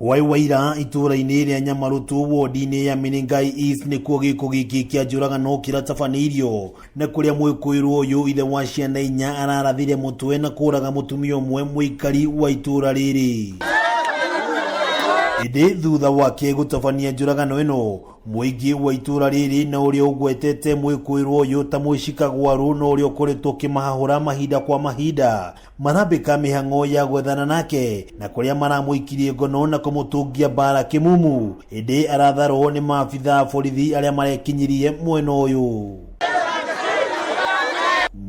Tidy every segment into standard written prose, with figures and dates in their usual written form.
Hwaĩ wa ira itũũra-inĩ rĩa Nyamarũtũ wodi-inĩ ya Menengai East nĩkuo gĩko gĩkĩ kĩa njũragano kĩratabanĩirio na kũrĩa mwĩkũĩrwo ũyũ ithe wa ciana inya ararathire mũtwe na kũraga mũtumia ũmwe mũikari wa itũũra rĩrĩ. Ĩndĩ thutha wake gũtabania njũragano ĩno mũingĩ wa itũũra rĩrĩ na ũrĩa ũgwetete mwĩkũĩrwo ũyũ ta mũicikagwarũ na ũrĩa ũkoretwo ũkĩmahahũra mahinda kwa mahinda marambĩka mĩhang'o ya gwethana nake na kũrĩa maramũikirie ngono na kũmũtũngia mbara kĩmumu ĩndĩ aratharwo nĩ maabitha a borithi arĩa marekinyirie mwena ũyũ.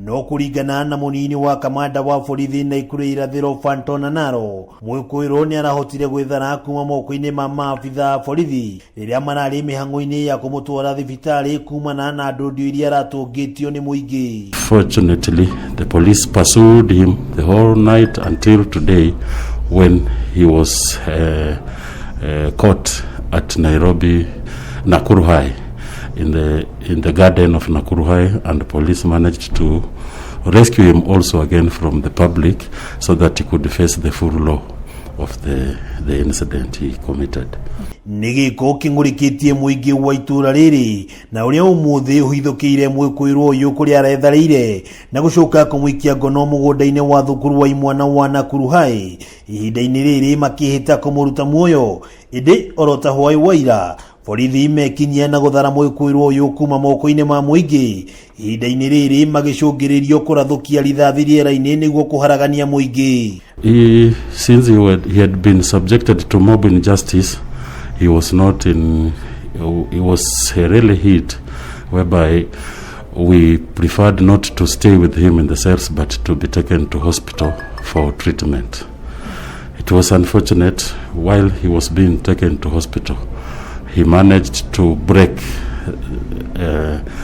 No kũringana na mũnini wa kamanda wa borithi Naikuru ya irathĩro Fanton Anaro, mwĩkũĩrwo nĩ arahotire gwĩthara kuma moko-inĩ ma maabitha a borithi rĩrĩa mararĩ mĩhang'o-inĩ ya kũmũtwara thibitarĩ kumana na ndũndio iria aratũngĩtio nĩ mũingĩ. Fortunately, the police pursued him the whole night until today when he was caught at Nairobi, Nakuru High, in the garden of Nakuru High, and the police managed to rescue him also again from the public so that he could face the full law of the incident he committed. Nĩ gĩko kĩng'ũrĩkĩtie mũingĩ wa itũũra rĩrĩ na ũrĩa ũmũthĩ ũhithũkĩire mwĩkũĩrwo ũyũ kũrĩa aretharĩire na gũcoka kũmũikia ngono mũgũnda-inĩ wa thukuru wa imwana wa Nakuru High ihinda-inĩ rĩrĩ makĩhĩta kũmũruta muoyo. Ĩndĩ oro ta hwaĩ wa ira borithi mekinyia na gũthara mwĩkũĩrwo ũyũ kuma moko-inĩ ma mũingĩ ihinda-inĩ rĩrĩ magĩcũngĩrĩrio kũrathũkia rithathi rĩera-inĩ nĩguo kũharagania mũingĩ. Since he had been subjected to mob injustice, he was not in, he was really hit, whereby we preferred not to stay with him in the cells but to be taken to hospital for treatment. It was unfortunate, while he was being taken to hospital, he managed to break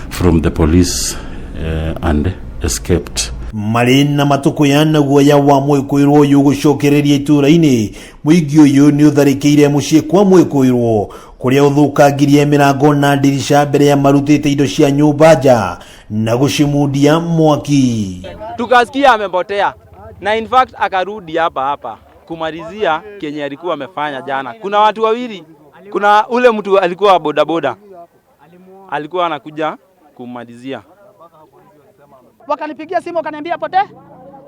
from the police and escaped. Marĩ na matũkũya na guoya wa mwĩkũĩrwo ũyũ gũcokereria itũũra-inĩ, mũingĩ ũyũ nĩ ũtharĩkĩire mũciĩ kwa mwĩkũĩrwo kũrĩa ũthũkangirie mĩrango na ndirica mbere ya marutĩte indo cia nyũmba nja na gũcimundia mwaki. Tukasikia amepotea na in fact akarudi hapa hapa kumalizia kenye alikuwa amefanya jana. Kuna watu wawili, kuna ule mtu alikuwa bodaboda alikuwa anakuja kumalizia. Wakanipigia simu wakaniambia potea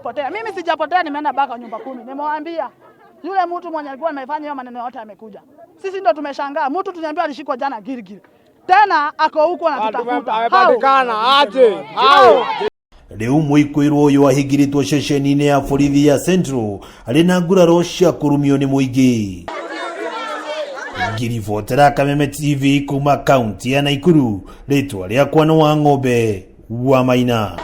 potea. Mimi sijapotea, nimeenda mpaka nyumba kumi. Nimewaambia yule mtu mwenye alikuwa amefanya hiyo maneno yote amekuja. Sisi ndo tumeshangaa, mtu tuliambiwa alishikwa jana Gilgil, tena ako huku anatutafuta. Amepatikana aje? How? Rĩu mwĩkũĩrwo ũyũ ahingĩrĩtwo ceceni-inĩ ya borithi ya Central arĩ na nguraro cia kũrumio nĩ mũingĩ. Ngĩribotera Kameme TV kuma kaunti ya Naikuru, rĩtwa rĩakwa nĩ wa ng'ombe wa Maina.